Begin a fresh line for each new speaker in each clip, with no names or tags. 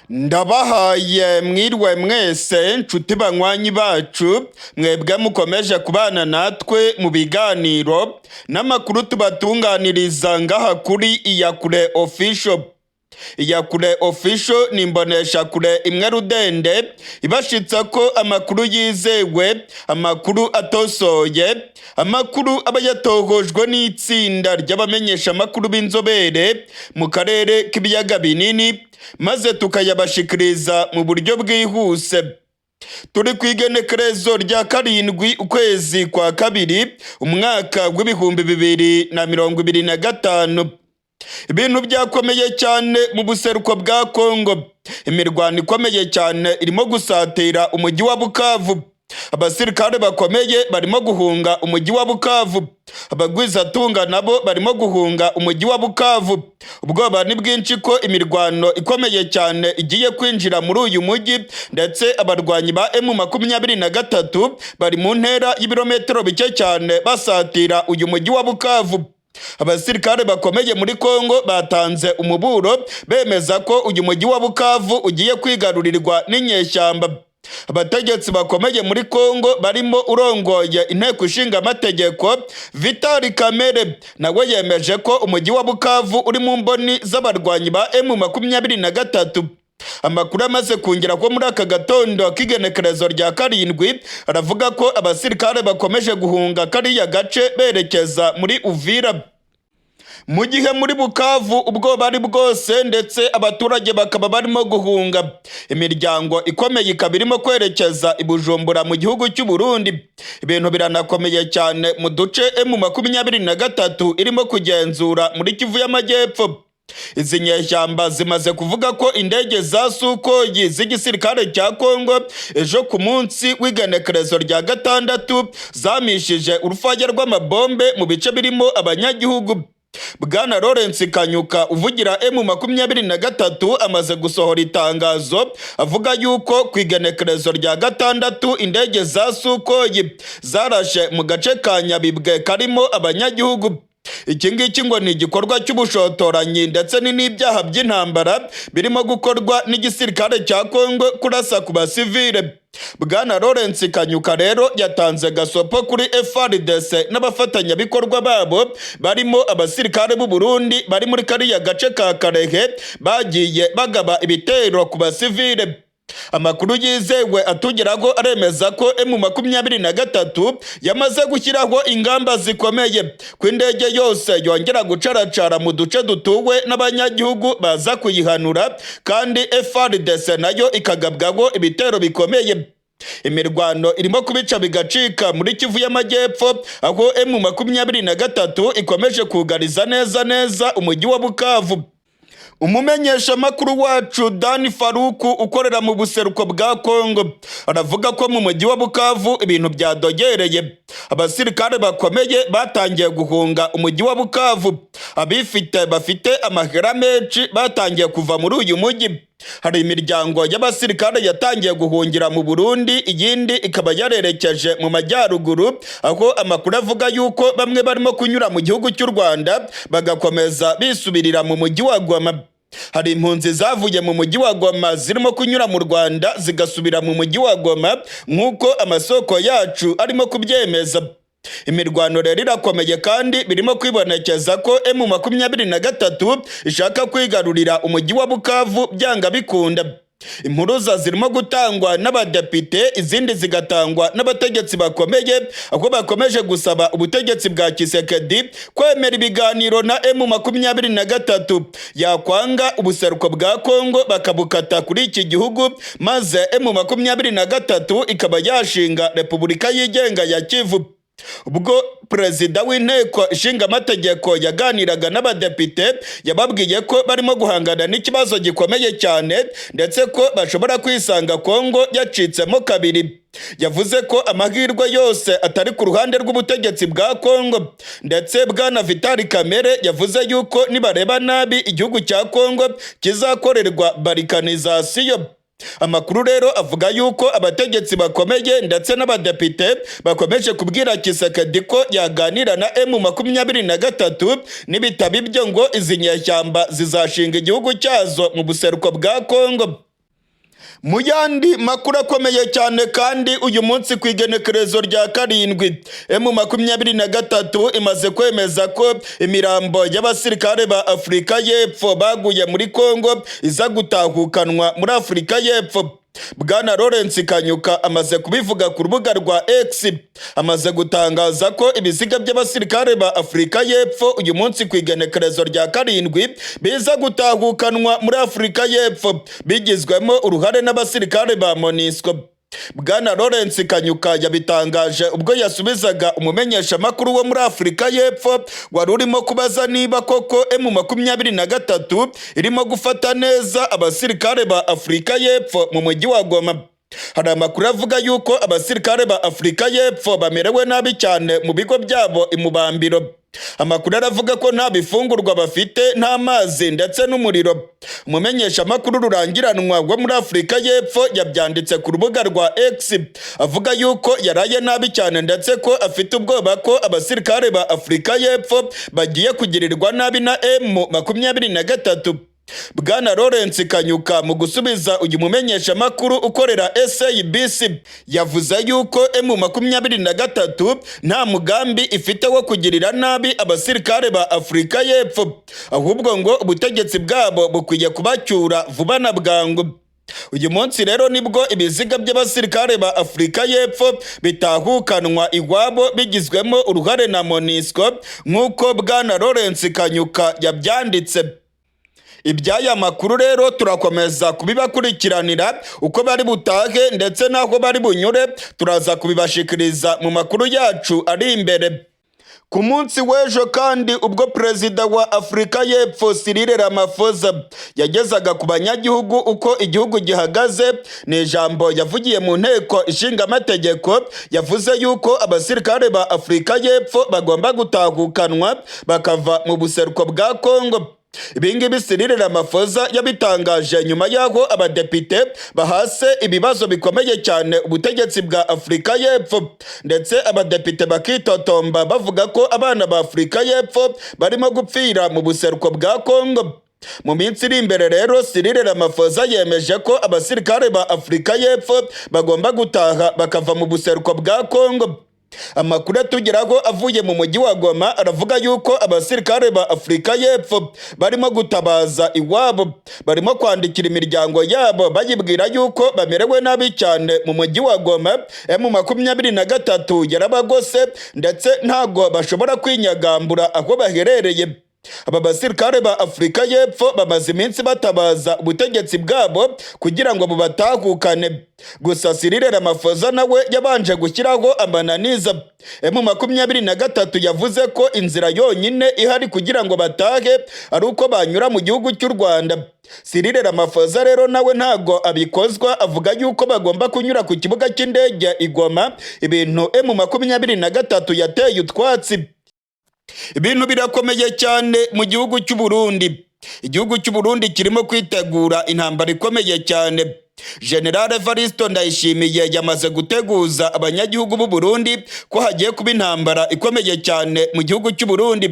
Ndabahaye mwiriwe mwese, nshuti banywanyi bacu, mwebwe mukomeje kubana natwe mu biganiro n'amakuru tubatunganiriza ngaha kuri Iyakure Official. Iyakure Official ni imboneshakure imwe rudende ibashitsa ko amakuru yizewe, amakuru atosoye, amakuru aba yatohojwe n'itsinda ry'abamenyesha amakuru b'inzobere mu karere k'ibiyaga binini, maze tukayabashikiriza mu buryo bwihuse. Turi ku igenekerezo rya 7 ukwezi kwa 2 umwaka w'2025. Ibintu byakomeye cyane mu buseruko bwa Kongo. Imirwano ikomeye cyane irimo gusatira umujyi wa Bukavu. Abasirikare bakomeye barimo guhunga umujyi wa Bukavu. Abagwizatunga nabo barimo guhunga umujyi wa Bukavu. Ubwoba ni bwinshi ko imirwano ikomeye cyane igiye kwinjira muri uyu mujyi, ndetse abarwanyi ba M23 bari mu ntera y'ibirometero bike cyane basatira uyu mujyi wa Bukavu. Abasirikare bakomeye muri Kongo batanze umuburo, bemeza ko uyu mujyi wa Bukavu ugiye kwigarurirwa n'inyeshyamba. Abategetsi bakomeye muri Kongo barimo urongoye inteko ishinga amategeko Vital Kamerhe, nawe yemeje ko umujyi wa Bukavu uri mu mboni z'abarwanyi ba M23. Amakuru amaze kongera ko muri aka gatondo k'igenekerezo rya 7 aravuga ko abasirikare bakomeje guhunga kariya gace berekeza muri Uvira. Mu gihe muri Bukavu ubwoba ari bwose, ndetse abaturage bakaba barimo guhunga, imiryango ikomeye ikaba irimo kwerekeza i Bujumbura mu gihugu cy'u Burundi. Ibintu biranakomeye cyane mu duce M23 irimo kugenzura muri Kivu y'Amajyepfo. Izi nyeshyamba zimaze kuvuga ko indege za Sukhoi z'igisirikare cya Kongo ejo ku munsi w'igenekerezo rya 6 zamishije urufaya rw'amabombe mu bice birimo abanyagihugu. Bwana Lawrence Kanyuka uvugira M23 amaze gusohora itangazo avuga yuko ku igenekerezo rya 6 indege za Sukhoi zarashe mu gace ka Nyabibwe karimo abanyagihugu. Iki ngiki ngo ni igikorwa cy'ubushotoranyi, ndetse ni n'ibyaha by'intambara birimo gukorwa n'igisirikare cya Kongo kurasa ku basivile. Bwana Lawrence Kanyuka rero yatanze gasopo kuri FARDC n'abafatanyabikorwa babo barimo abasirikare b'u Burundi bari muri kariya gace ka Karehe bagiye bagaba ibitero ku basivile. Amakuru yizewe atugeraho aremeza ko M23 yamaze gushyiraho ingamba zikomeye ko indege yose yongera gucaracara mu duce dutuwe n'abanyagihugu baza kuyihanura, kandi FARDC nayo ikagabwaho ibitero bikomeye. Imirwano irimo kubica bigacika muri Kivu y'Amajyepfo, aho M23 ikomeje kugariza neza neza umujyi wa Bukavu. Umumenyeshamakuru wacu Dani Faruku ukorera mu buseruko bwa Kongo aravuga ko mu mujyi wa Bukavu ibintu byadogereye. Abasirikare bakomeye batangiye guhunga umujyi wa Bukavu. Abifite bafite amahera menshi batangiye kuva muri uyu mujyi. Hari imiryango y'abasirikare yatangiye guhungira mu Burundi, iyindi ikaba yarerekeje mu majyaruguru, aho amakuru avuga yuko bamwe barimo kunyura mu gihugu cy'u Rwanda bagakomeza bisubirira mu mujyi wa Goma. Hari impunzi zavuye mu mujyi wa Goma zirimo kunyura mu Rwanda zigasubira mu mujyi wa Goma, nk'uko amasoko yacu arimo kubyemeza. Imirwano rero irakomeye, kandi birimo kwibonekeza ko M23 ishaka kwigarurira umujyi wa Bukavu byanga bikunda. Impuruza zirimo gutangwa n'abadepite, izindi zigatangwa n'abategetsi bakomeye, aho bakomeje gusaba ubutegetsi bwa Tshisekedi kwemera ibiganiro na M23, yakwanga ubuseruko bwa Kongo bakabukata kuri iki gihugu, maze M23 ikaba yashinga Repubulika yigenga ya Kivu. Ubwo perezida w'inteko ishinga amategeko yaganiraga n'abadepite, yababwiye ko barimo guhangana n'ikibazo gikomeye cyane, ndetse ko bashobora kwisanga Kongo yacitsemo kabiri. Yavuze ko amahirwe yose atari ku ruhande rw'ubutegetsi bwa Kongo, ndetse bwana Vital Kamerhe yavuze yuko nibareba nabi igihugu cya Kongo kizakorerwa balkanisation. Amakuru rero avuga yuko abategetsi bakomeye ndetse n'abadepite bakomeje kubwira Tshisekedi ko yaganira na M23, nibitaba ibyo ngo izi nyeshyamba zizashinga igihugu cyazo mu buseruko bwa Kongo. Mu yandi makuru akomeye cyane kandi, uyu munsi ku igenekerezo rya 7, M23 imaze kwemeza ko imirambo y'abasirikare ba Afurika y'Epfo baguye muri Kongo iza gutahukanwa muri Afurika y'Epfo. Bwana Lawrence Kanyuka amaze kubivuga ku rubuga rwa X. Amaze gutangaza ko ibiziga by'abasirikare ba Afurika y'Epfo uyu munsi ku igenekerezo rya 7 biza gutahukanwa muri Afurika y'Epfo, bigizwemo uruhare n'abasirikare ba MONUSCO. Bwana Lawrence Kanyuka yabitangaje ubwo yasubizaga umumenyeshamakuru wo muri Afurika y'Epfo wari urimo kubaza niba koko M23 irimo gufata neza abasirikare ba Afurika y'Epfo mu mujyi wa Goma. Hari amakuru avuga yuko abasirikare ba Afurika y'Epfo bamerewe nabi cyane mu bigo byabo i Mubambiro. Amakuru aravuga ko nta bifungurwa bafite, nta mazi ndetse n'umuriro. Umumenyeshamakuru rurangiranwa wo muri Afurika y'Epfo yabyanditse ku rubuga rwa X, avuga yuko yaraye nabi cyane ndetse ko afite ubwoba ko abasirikare ba Afurika y'Epfo bagiye kugirirwa nabi na M23. Bwana Lawrence Kanyuka, mu gusubiza uyu mumenyeshamakuru ukorera SABC, yavuze yuko M23 nta mugambi ifite wo kugirira nabi abasirikare ba Afurika y'Epfo, ahubwo ngo ubutegetsi bwabo bukwiye kubacyura vuba na bwangu. Uyu munsi rero nibwo ibiziga by'abasirikare ba Afurika y'Epfo bitahukanwa iwabo, bigizwemo uruhare na MONUSCO, nk'uko Bwana Lawrence Kanyuka yabyanditse. Iby'aya makuru rero turakomeza kubibakurikiranira, uko bari butahe ndetse n'aho bari bunyure turaza kubibashikiriza mu makuru yacu ari imbere. Ku munsi w'ejo kandi, ubwo perezida wa Afurika y'Epfo Cyril Ramaphosa yagezaga ku banyagihugu uko igihugu gihagaze, ni ijambo yavugiye mu Nteko Ishinga Amategeko, yavuze yuko abasirikare ba Afurika y'Epfo bagomba gutahukanwa bakava mu buseruko bwa Kongo. Ibingibi Cyril Ramaphosa yabitangaje nyuma y'aho abadepite bahase ibibazo bikomeye cyane ubutegetsi bwa Afurika y'Epfo, ndetse abadepite bakitotomba bavuga ko abana ba Afurika y'Epfo barimo gupfira mu buseruko bwa Kongo. Mu minsi iri imbere rero, Cyril Ramaphosa yemeje ko abasirikare ba Afurika y'Epfo bagomba gutaha bakava mu buseruko bwa Kongo. Amakuru atugeraho avuye mu mujyi wa Goma aravuga yuko abasirikare ba Afurika y'Epfo barimo gutabaza iwabo, barimo kwandikira imiryango yabo bayibwira yuko bamerewe nabi cyane mu mujyi wa Goma. M23 yarabagose ndetse ntago bashobora kwinyagambura aho baherereye. Aba basirikare ba Afurika y'Epfo bamaze iminsi batabaza ubutegetsi bwabo kugira ngo bubatahukane, gusa Cyril Ramaphosa nawe yabanje gushyiraho amananiza. M23 yavuze ko inzira yonyine ihari kugira ngo batahe ari uko banyura mu gihugu cy'u Rwanda. Cyril Ramaphosa rero nawe ntago abikozwa, avuga yuko bagomba kunyura ku kibuga cy'indege i Goma, ibintu M23 yateye utwatsi. Ibintu birakomeye cyane mu gihugu cy'u Burundi. Igihugu cy'u Burundi kirimo kwitegura intambara ikomeye cyane. General Evaristo Ndayishimiye yamaze guteguza abanyagihugu b'u Burundi ko hagiye kuba intambara ikomeye cyane mu gihugu cy'u Burundi.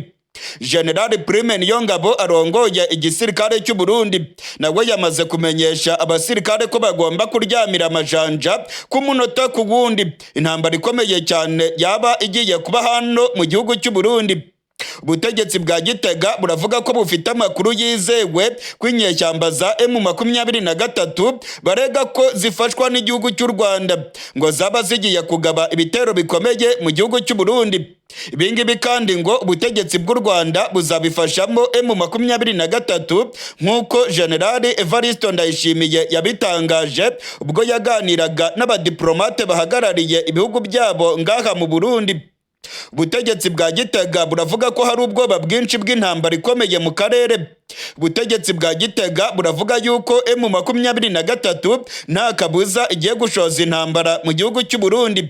General Prime Niyongabo arongoye igisirikare cy'u Burundi nawe yamaze kumenyesha abasirikare ko bagomba kuryamira amajanja ku munota ku wundi intambara ikomeye cyane yaba igiye kuba hano mu gihugu cy'u Burundi. Ubutegetsi bwa Gitega buravuga ko bufite amakuru yizewe ko inyeshyamba za M23 barega ko zifashwa n'igihugu cy'u Rwanda ngo zaba zigiye kugaba ibitero bikomeye mu gihugu cy'u Burundi. Ibingibi kandi ngo ubutegetsi bw'u Rwanda buzabifashamo M23, nk'uko General Evaristo Ndayishimiye yabitangaje ubwo yaganiraga n'abadiplomate bahagarariye ibihugu byabo ngaha mu Burundi. Ubutegetsi bwa Gitega buravuga ko hari ubwoba bwinshi bw'intambara ikomeye mu karere. Ubutegetsi bwa Gitega buravuga yuko M23 nta kabuza igiye gushoza intambara mu gihugu cy'u Burundi.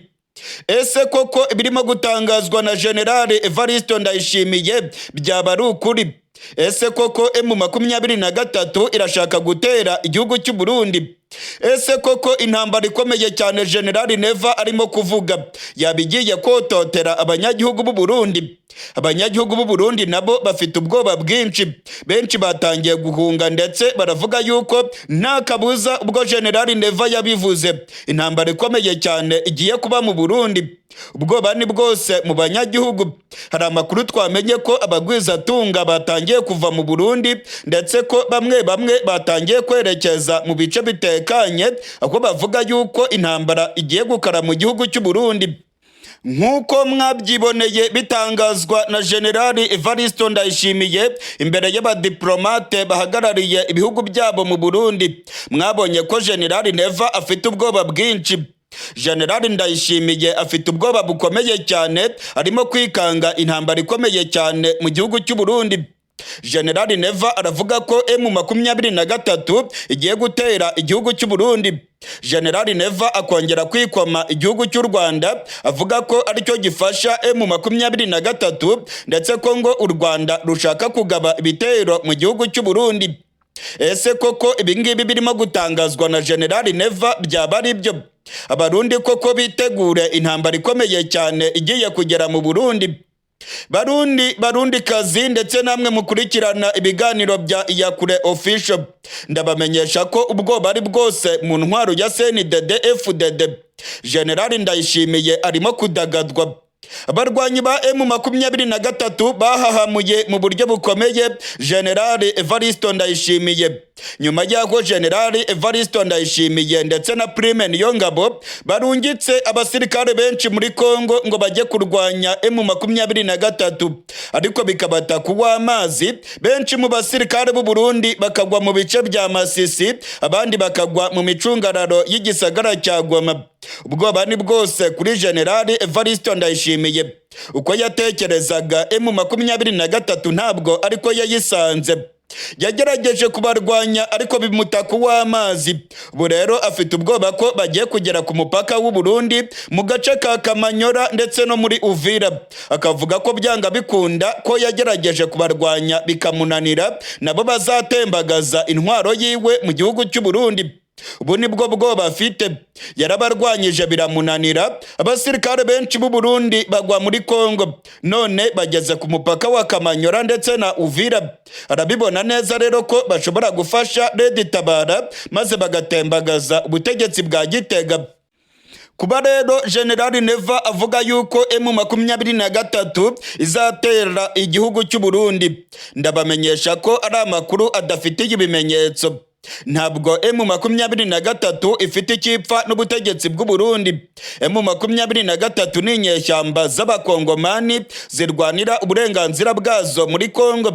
Ese koko ibirimo gutangazwa na General Evaristo Ndayishimiye byaba ari ukuri? Ese koko M23 irashaka gutera igihugu cy'u Burundi? Ese koko intambara ikomeye cyane General Neva arimo kuvuga yaba igiye kototera abanyagihugu b'u Burundi? Abanyagihugu b'u Burundi nabo bafite ubwoba bwinshi, benshi batangiye guhunga, ndetse baravuga yuko nta kabuza ubwo General Neva yabivuze, intambara ikomeye cyane igiye kuba mu Burundi. Ubwoba ni bwose mu banyagihugu. Hari amakuru twamenye ko abagwizatunga batangiye kuva mu Burundi, ndetse ko bamwe bamwe batangiye kwerekeza mu bice bitekanye, aho bavuga yuko intambara igiye gukara mu gihugu cy'u Burundi. Nk'uko mwabyiboneye bitangazwa na Generali Evaristo Ndayishimiye imbere y'abadiplomate bahagarariye ibihugu byabo mu Burundi, mwabonye ko Generali Neva afite ubwoba bwinshi. Generali Ndayishimiye afite ubwoba bukomeye cyane, arimo kwikanga intambara ikomeye cyane mu gihugu cy'u Burundi. Generali Neva aravuga ko M23 igiye gutera igihugu cy'u Burundi. Generali Neva akongera kwikoma igihugu cy'u Rwanda, avuga ko aricyo gifasha M23, ndetse ko ngo u Rwanda rushaka kugaba ibitero mu gihugu cy'u Burundi. Ese koko ibingibi birimo gutangazwa na Generali Neva byaba ari byo? Abarundi koko bitegure intambara ikomeye cyane igiye kugera mu Burundi? Barundi, Barundi kazi, ndetse namwe mukurikirana ibiganiro bya Iyakure Official, ndabamenyesha ko ubwoba ari bwose mu ntwaro ya CNDD FDD. Generali Ndayishimiye arimo kudagadwa. Abarwanyi ba M23 bahahamuye mu buryo bukomeye Generali Evaristo Ndayishimiye, nyuma y'aho Generali Evaristo Ndayishimiye ndetse na Prime Niyongabo barungitse abasirikare benshi muri Kongo ngo bajye kurwanya M23, ariko bikabata kuwa amazi, benshi mu basirikare b'u Burundi bakagwa mu bice bya Masisi, abandi bakagwa mu micungararo y'igisagara cya Goma. Ubwoba ni bwose kuri Generali Evaristo Ndayishimiye. Uko yatekerezaga M23 ntabwo ariko yayisanze. Yagerageje kubarwanya ariko bimuta kuw'amazi. Ubu rero afite ubwoba ko bagiye kugera ku mupaka w'u Burundi mu gace ka Kamanyora ndetse no muri Uvira, akavuga ko byanga bikunda ko yagerageje kubarwanya bikamunanira, nabo bazatembagaza intwaro yiwe mu gihugu cy'u Burundi. Ubu nibwo bwoba afite. Yarabarwanyije biramunanira, abasirikare benshi b'u Burundi bagwa muri Kongo, none bageze ku mupaka wa Kamanyora ndetse na Uvira. Arabibona neza rero ko bashobora gufasha Red Tabara maze bagatembagaza ubutegetsi bwa Gitega. Kuba rero Generali Neva avuga yuko M23 izatera igihugu cy'u Burundi, ndabamenyesha ko ari amakuru adafitiye ibimenyetso. Ntabwo M23 ifite icyipfa n'ubutegetsi bw'u Burundi. M23 ni inyeshyamba z'abakongomani zirwanira uburenganzira bwazo muri Kongo.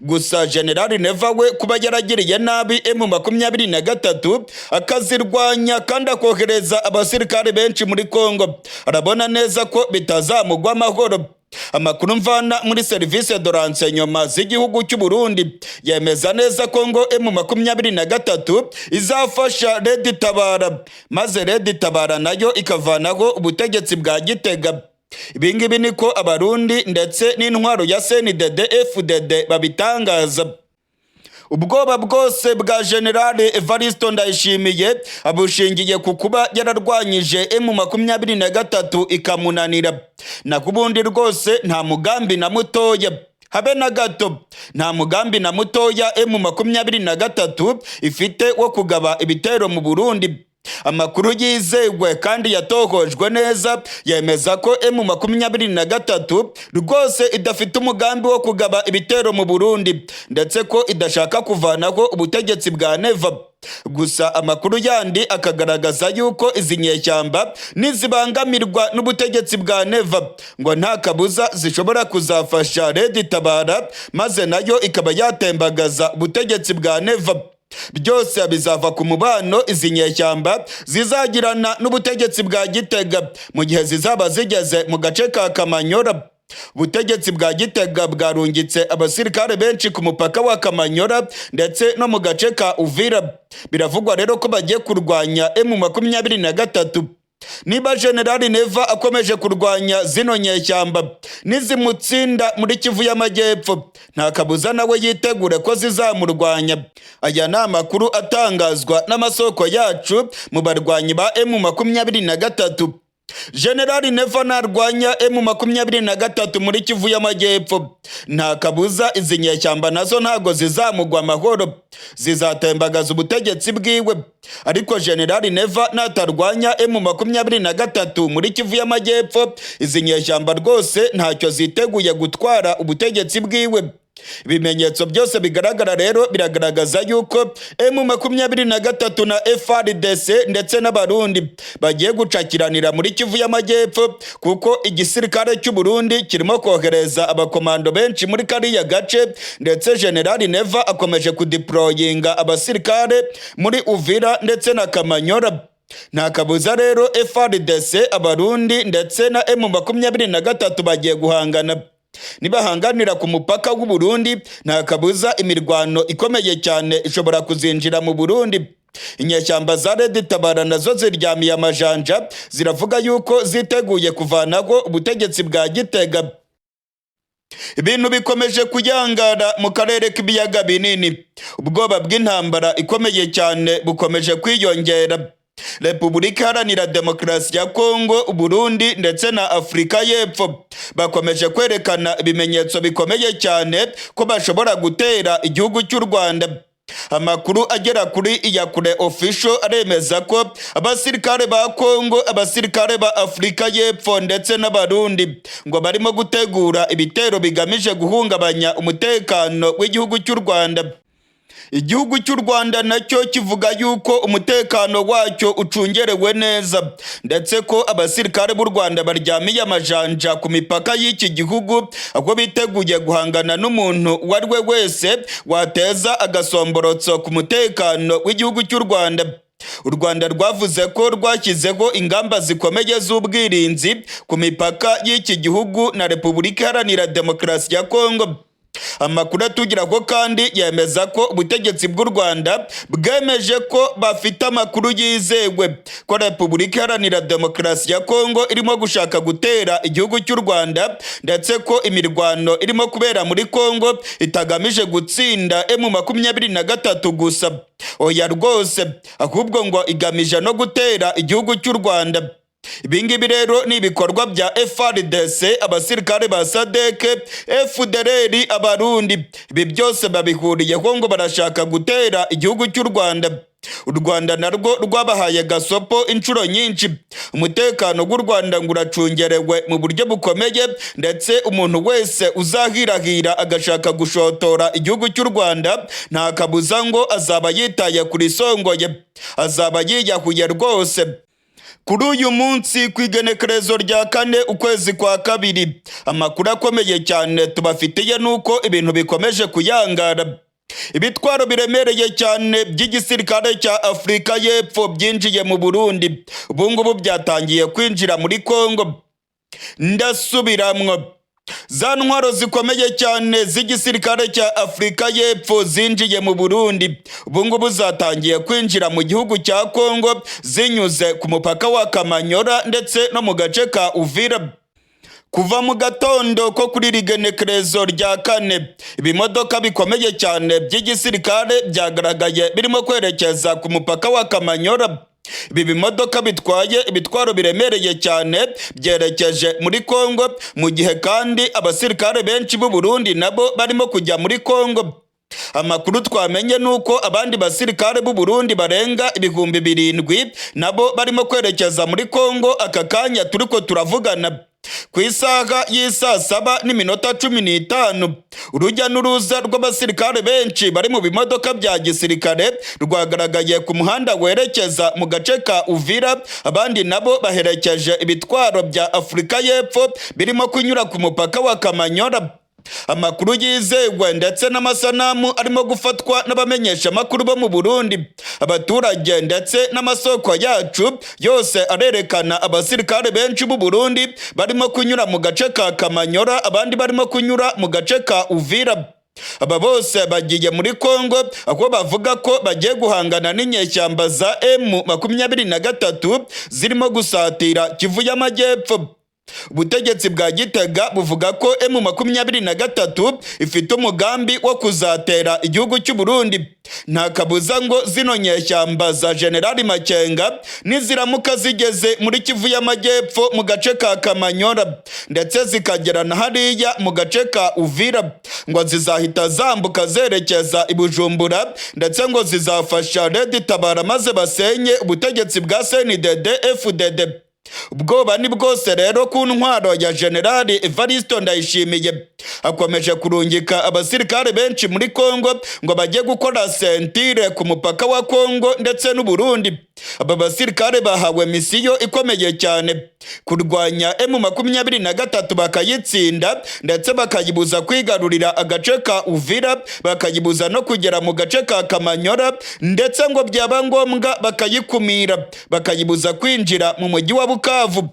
Gusa Generali Neva we kuba yaragiriye nabi M23, akazirwanya kandi akohereza abasirikare benshi muri Kongo, arabona neza ko bitazamugwa amahoro. Amakuru mvana muri service de renseignement z'igihugu cy'u Burundi yemeza neza ko ngo M23 izafasha Red Tabara, maze Red Tabara nayo ikavanaho ubutegetsi bwa Gitega. Ibingibi niko Abarundi ndetse n'intwaro ya CNDD FDD babitangaza. Ubwoba bwose bwa Generale Evaristo Ndayishimiye abushingiye ku kuba yararwanyije M23 ikamunanira. Naho ubundi rwose nta mugambi na mutoya, habe na gato, nta mugambi na mutoya M23 ifite wo kugaba ibitero mu Burundi. Amakuru yizewe kandi yatohojwe neza yemeza ko M23 rwose idafite umugambi wo kugaba ibitero mu Burundi, ndetse ko idashaka kuvanaho ubutegetsi bwa Neva. Gusa amakuru yandi akagaragaza yuko izi nyeshyamba nizibangamirwa n'ubutegetsi bwa Neva, ngo nta kabuza zishobora kuzafasha Red Tabara, maze nayo ikaba yatembagaza ubutegetsi bwa Neva. Byose bizava ku mubano izi nyeshyamba zizagirana n'ubutegetsi bwa Gitega mu gihe zizaba zigeze mu gace ka Kamanyora. Ubutegetsi bwa Gitega bwarungitse abasirikare benshi ku mupaka wa Kamanyora ndetse no mu gace ka Uvira. Biravugwa rero ko bagiye kurwanya M23. Niba Generali Neva akomeje kurwanya zino nyeshyamba, nizimutsinda muri Kivu y'Amajyepfo, nta kabuza nawe yitegure ko zizamurwanya. Aya ni amakuru atangazwa n'amasoko yacu mu barwanyi ba M23. Generali Neva narwanya M23 muri Kivu y'Amajyepfo, nta kabuza izi nyeshyamba nazo ntago zizamugwa amahoro, zizatembagaza ubutegetsi bwiwe. Ariko Generali Neva natarwanya M23 muri Kivu y'Amajyepfo, izi nyeshyamba rwose ntacyo ziteguye gutwara ubutegetsi bwiwe. Ibimenyetso byose bigaragara rero biragaragaza yuko M23 na FARDC ndetse n'Abarundi bagiye gucakiranira muri Kivu y'Amajyepfo, kuko igisirikare cy'u Burundi kirimo kohereza abakomando benshi muri kariya gace, ndetse General Neva akomeje kudeployinga abasirikare muri Uvira ndetse na Kamanyora. Nta kabuza rero FARDC, Abarundi ndetse na M23 bagiye guhangana. Nibahanganira ku mupaka w'u Burundi, nta kabuza imirwano ikomeye cyane ishobora kuzinjira mu Burundi. Inyeshyamba za Red Tabara nazo ziryamiye amajanja, ziravuga yuko ziteguye kuvanaho ubutegetsi bwa Gitega. Ibintu bikomeje kuyangara mu karere k'ibiyaga binini, ubwoba bw'intambara ikomeye cyane bukomeje kwiyongera. Repubulika Iharanira Demokarasi ya Kongo, Burundi ndetse na Afurika y'Epfo bakomeje kwerekana ibimenyetso bikomeye cyane ko bashobora gutera igihugu cy'u Rwanda. Amakuru agera kuri Iyakure Official aremeza ko abasirikare ba Kongo, abasirikare ba Afurika y'Epfo ndetse n'Abarundi ngo barimo gutegura ibitero bigamije guhungabanya umutekano w'igihugu cy'u Rwanda. Igihugu cy'u Rwanda nacyo kivuga yuko umutekano wacyo ucungerewe neza, ndetse ko abasirikare b'u Rwanda baryamiye amajanja ku mipaka y'iki gihugu, aho biteguye guhangana n'umuntu uwo ari we wese wateza agasomborotso ku mutekano w'igihugu cy'u Rwanda. U Rwanda rwavuze ko rwashyizeho ingamba zikomeye z'ubwirinzi ku mipaka y'iki gihugu na Repubulika Iharanira Demokarasi ya Kongo. Amakuru atugeraho kandi yemeza ko ubutegetsi bw'u Rwanda bwemeje ko bafite amakuru yizewe ko Repubulika Iharanira Demokarasi ya Kongo irimo gushaka gutera igihugu cy'u Rwanda, ndetse ko imirwano irimo kubera muri Kongo itagamije gutsinda M23 gusa, oya rwose, ahubwo ngo igamije no gutera igihugu cy'u Rwanda. Ibingibi rero ni ibikorwa bya FARDC, abasirikare ba SADC, FDLR, Abarundi. Ibi byose babihuriyeho ngo barashaka gutera igihugu cy'u Rwanda. U Rwanda narwo rwabahaye gasopo inshuro nyinshi. Umutekano w'u Rwanda ngo uracungerewe mu buryo bukomeye, ndetse umuntu wese uzahirahira agashaka gushotora igihugu cy'u Rwanda, nta kabuza ngo azaba yitaye kuri songoye, azaba yiyahuye rwose. Kuri uyu munsi ku igenekerezo rya 4 ukwezi kwa 2, amakuru akomeye cyane tubafitiye nuko ibintu bikomeje kuyangara. Ibitwaro biremereye cyane by'igisirikare cya Afurika y'Epfo byinjiye mu Burundi, ubu ngubu byatangiye kwinjira muri Kongo. Ndasubiramwo, za ntwaro zikomeye cyane z'igisirikare cya Afurika y'Epfo zinjiye mu Burundi, ubu ngubu zatangiye kwinjira mu gihugu cya Kongo zinyuze ku mupaka wa Kamanyora ndetse no mu gace ka Uvira. Kuva mu gatondo ko kuri rigenekerezo rya 4, ibimodoka bikomeye cyane by'igisirikare byagaragaye birimo kwerekeza ku mupaka wa Kamanyora. Ibi bimodoka bitwaye ibitwaro biremereye cyane byerekeje muri Kongo, mu gihe kandi abasirikare benshi b'u Burundi nabo barimo kujya muri Kongo. Amakuru twamenye nuko abandi basirikare b'u Burundi barenga 7000 nabo barimo kwerekeza muri Kongo aka kanya turiko turavugana. Ku isaha y'isaa 7:15, urujya n'uruza rw'abasirikare benshi bari mu bimodoka bya gisirikare rwagaragaye ku muhanda werekeza mu gace ka Uvira, abandi nabo baherekeje ibitwaro bya Afurika y'Epfo birimo kunyura ku mupaka wa Kamanyora. Amakuru yizewe ndetse n'amasanamu arimo gufatwa n'abamenyesha amakuru bo mu Burundi, abaturage ndetse n'amasoko yacu yose arerekana abasirikare benshi b'u Burundi barimo kunyura mu gace ka Kamanyora, abandi barimo kunyura mu gace ka Uvira. Aba bose bagiye muri Kongo aho bavuga ko bagiye guhangana n'inyeshyamba za M23 zirimo gusatira Kivu y'Amajyepfo. Ubutegetsi bwa Gitega buvuga ko M23 ifite umugambi wo kuzatera igihugu cy'u Burundi. Nta kabuza ngo zino nyeshyamba za Generali Makenga niziramuka zigeze muri Kivu y'Amajyepfo mu gace ka Kamanyora, ndetse zikagera na hariya mu gace ka Uvira, ngo zizahita zambuka zerekeza i Bujumbura, ndetse ngo zizafasha Red Tabara maze basenye ubutegetsi bwa CNDD FDD. Ubwoba ni bwose rero ku ntwaro ya Generali Evaristo Ndayishimiye. Akomeje kurungika abasirikare benshi muri Kongo ngo bajye gukora ceinture ku mupaka wa Kongo ndetse n'u Burundi. Aba basirikare bahawe misiyo ikomeye cyane: kurwanya M23 bakayitsinda, ndetse bakayibuza kwigarurira agace ka Uvira, bakayibuza no kugera mu gace ka Kamanyora, ndetse ngo byaba ngombwa bakayikumira, bakayibuza kwinjira mu mujyi wa Bukavu.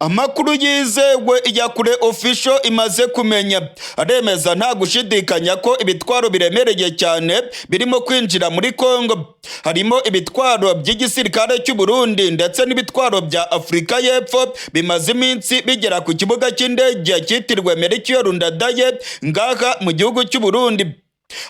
Amakuru yizewe ya Kure Official imaze kumenya aremeza nta gushidikanya ko ibitwaro biremereye cyane birimo kwinjira muri Kongo, harimo ibitwaro by'igisirikare cy'u Burundi ndetse n'ibitwaro bya Afurika y'Epfo bimaze iminsi bigera ku kibuga cy'indege cyitiriwe Melchior Ndadaye ngaha mu gihugu cy'u Burundi.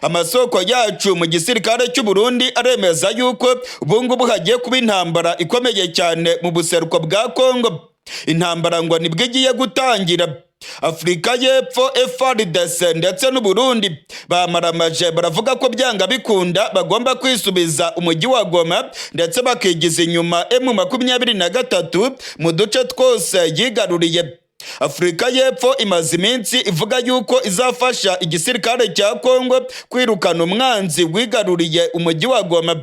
Amasoko yacu mu gisirikare cy'u Burundi aremeza yuko ubungubu hagiye kuba intambara ikomeye cyane mu buseruko bwa Kongo. Intambara ngo nibwo igiye gutangira. Afurika y'Epfo, FARDC ndetse n'u Burundi bamaramaje, baravuga ko byanga bikunda bagomba kwisubiza umujyi wa Goma, ndetse bakigiza inyuma M23 mu duce twose yigaruriye. Afurika y'Epfo imaze iminsi ivuga yuko izafasha igisirikare cya Kongo kwirukana umwanzi wigaruriye umujyi wa Goma.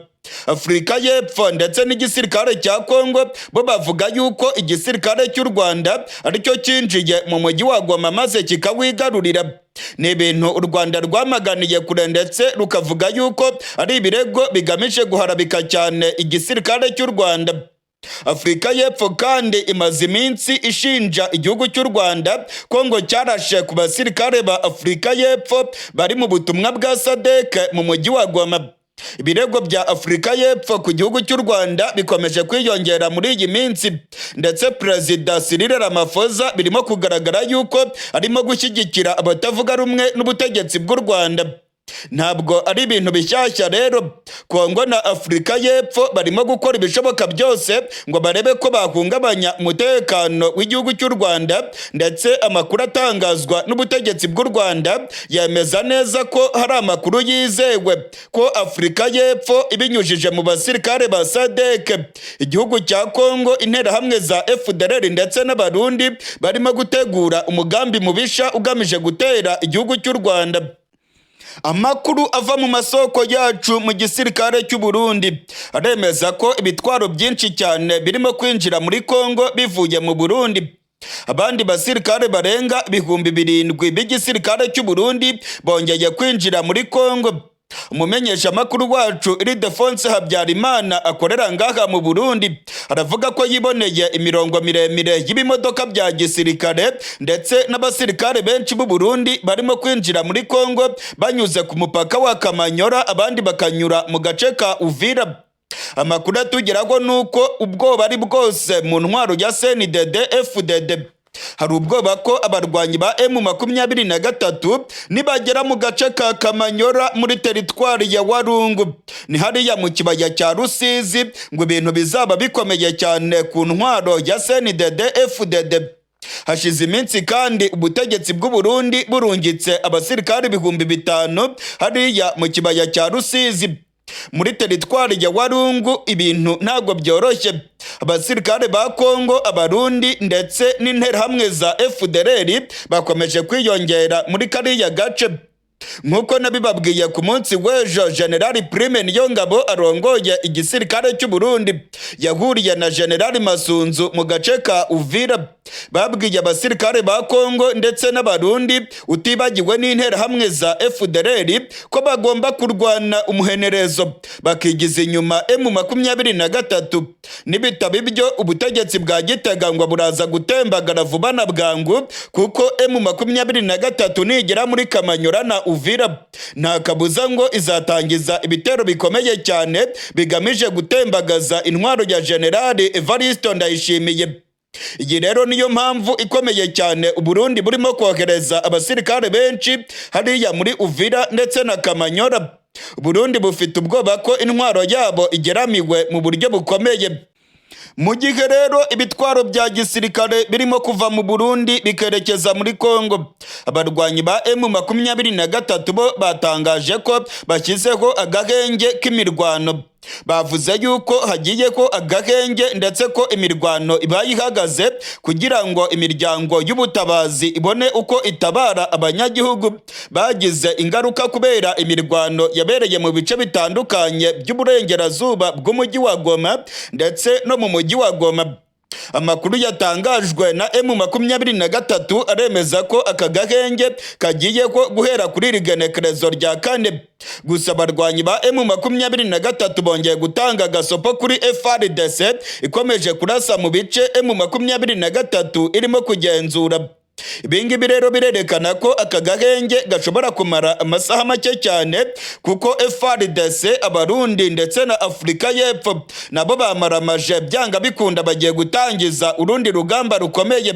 Afurika y'Epfo ndetse n'igisirikare cya Kongo bo bavuga yuko igisirikare cy'u Rwanda aricyo cyinjiye mu mujyi wa Goma maze kikawigarurira. Ni ibintu u Rwanda rwamaganiye kure, ndetse rukavuga yuko ari ibirego bigamije guharabika cyane igisirikare cy'u Rwanda. Afurika y'Epfo kandi imaze iminsi ishinja igihugu cy'u Rwanda ko ngo cyarashe ku basirikare ba Afurika y'Epfo bari mu butumwa bwa SADC mu mujyi wa Goma. Ibirego bya Afurika y'Epfo ku gihugu cy'u Rwanda bikomeje kwiyongera muri iyi minsi, ndetse Perezida Cyril Ramaphosa birimo kugaragara yuko arimo gushyigikira abatavuga rumwe n'ubutegetsi bw'u Rwanda. Ntabwo ari ibintu bishyashya rero. Kongo na Afurika y'Epfo barimo gukora ibishoboka byose ngo barebe ko bahungabanya umutekano w'igihugu cy'u Rwanda, ndetse amakuru atangazwa n'ubutegetsi bw'u Rwanda yemeza neza ko hari amakuru yizewe ko Afurika y'Epfo ibinyujije mu basirikare ba SADC, igihugu cya Kongo, Interahamwe za FDLR ndetse n'Abarundi barimo gutegura umugambi mubisha ugamije gutera igihugu cy'u Rwanda. Amakuru ava mu masoko yacu mu gisirikare cy'u Burundi aremeza ko ibitwaro byinshi cyane birimo kwinjira muri Kongo bivuye mu Burundi. Abandi basirikare barenga 7000 b'igisirikare cy'u Burundi bongeye kwinjira muri Kongo. Umumenyeshamakuru wacu Ildefonse Habyarimana akorera ngaha mu Burundi aravuga ko yiboneye imirongo miremire y'ibimodoka bya gisirikare ndetse n'abasirikare benshi b'u Burundi barimo kwinjira muri Kongo banyuze ku mupaka wa Kamanyora, abandi bakanyura mu gace ka Uvira. Amakuru atugeraho ni uko ubwoba ari bwose mu ntwaro ya CNDD FDD. Hari ubwoba ko abarwanyi ba M23 nibagera mu gace ka Kamanyora muri teritwari ya Walungu, ni hariya mu kibaya cya Rusizi, ngo ibintu bizaba bikomeye cyane ku ntwaro ya CNDD FDD. Hashize iminsi kandi ubutegetsi bw'u Burundi burungitse abasirikari 5000 hariya mu kibaya cya Rusizi muri teritwari ya Walungu. Ibintu ntabwo byoroshye. Abasirikare ba Kongo, Abarundi ndetse n'Interahamwe za FDLR bakomeje kwiyongera muri kariya gace. Nk'uko nabibabwiye ku munsi w'ejo, Generali Prime Niyongabo arongoye igisirikare cy'u Burundi yahuriye na Generali Masunzu mu gace ka Uvira. Babwiye abasirikare ba Kongo ndetse n'Abarundi, utibagiwe n'interahamwe za FDLR, ko bagomba kurwana umuhenerezo bakigiza inyuma M23. Nibitaba ibyo, ubutegetsi bwa Gitega ngo buraza gutembagara vuba na bwangu, kuko M23 nigera muri Kamanyora na Uvira, nta kabuza ngo izatangiza ibitero bikomeye cyane bigamije gutembagaza intwaro ya General Evariste Ndayishimiye. Iyi rero niyo mpamvu ikomeye cyane Uburundi burimo kohereza abasirikare benshi hariya muri Uvira ndetse na Kamanyora. Uburundi bufite ubwoba ko intwaro yabo igeramiwe mu buryo bukomeye. Mu gihe rero ibitwaro bya gisirikare birimo kuva mu Burundi bikerekeza muri Kongo, abarwanyi ba M23 bo batangaje ko bashyizeho agahenge k'imirwano. Bavuze yuko hagiye ko agahenge ndetse ko imirwano ibaye ihagaze kugira ngo imiryango y'ubutabazi ibone uko itabara abanyagihugu bagize ingaruka kubera imirwano yabereye mu bice bitandukanye by'uburengerazuba bw'umujyi wa Goma ndetse no mu mujyi wa Goma. Amakuru yatangajwe na M23 aremeza ko aka gahenge kagiye ko guhera kuri iri genekerezo rya 4. Gusa abarwanyi ba M23 bongeye gutanga agasopo kuri FARDC ikomeje kurasa mu bice M23 irimo kugenzura. Ibingibi rero birerekana ko aka gahenge gashobora kumara amasaha make cyane, kuko FARDC, Abarundi ndetse na Afurika y'Epfo nabo bamaramaje, byanga bikunda bagiye gutangiza urundi rugamba rukomeye.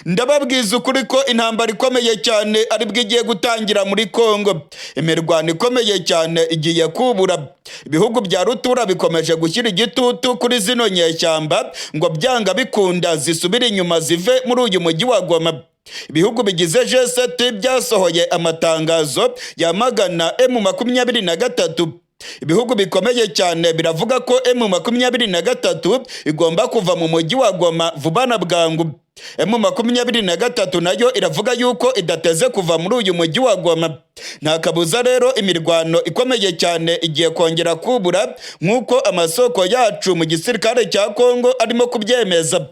Ndababwiza ukuri ko intambara ikomeye cyane aribwo igiye gutangira muri Kongo. Imirwano ikomeye cyane igiye kubura. Ibihugu bya rutura bikomeje gushyira igitutu kuri zino nyeshyamba ngo byanga bikunda zisubire inyuma, zive muri uyu mujyi wa Goma. Ibihugu bigize G7 byasohoye amatangazo yamagana M23. Ibihugu bikomeye cyane biravuga ko M23 igomba kuva mu mujyi wa Goma vuba na bwangu. M23 nayo iravuga yuko idateze kuva muri uyu mujyi wa Goma. Nta kabuza rero imirwano ikomeye cyane igiye kongera kubura, nk'uko amasoko yacu mu gisirikare cya Kongo arimo kubyemeza.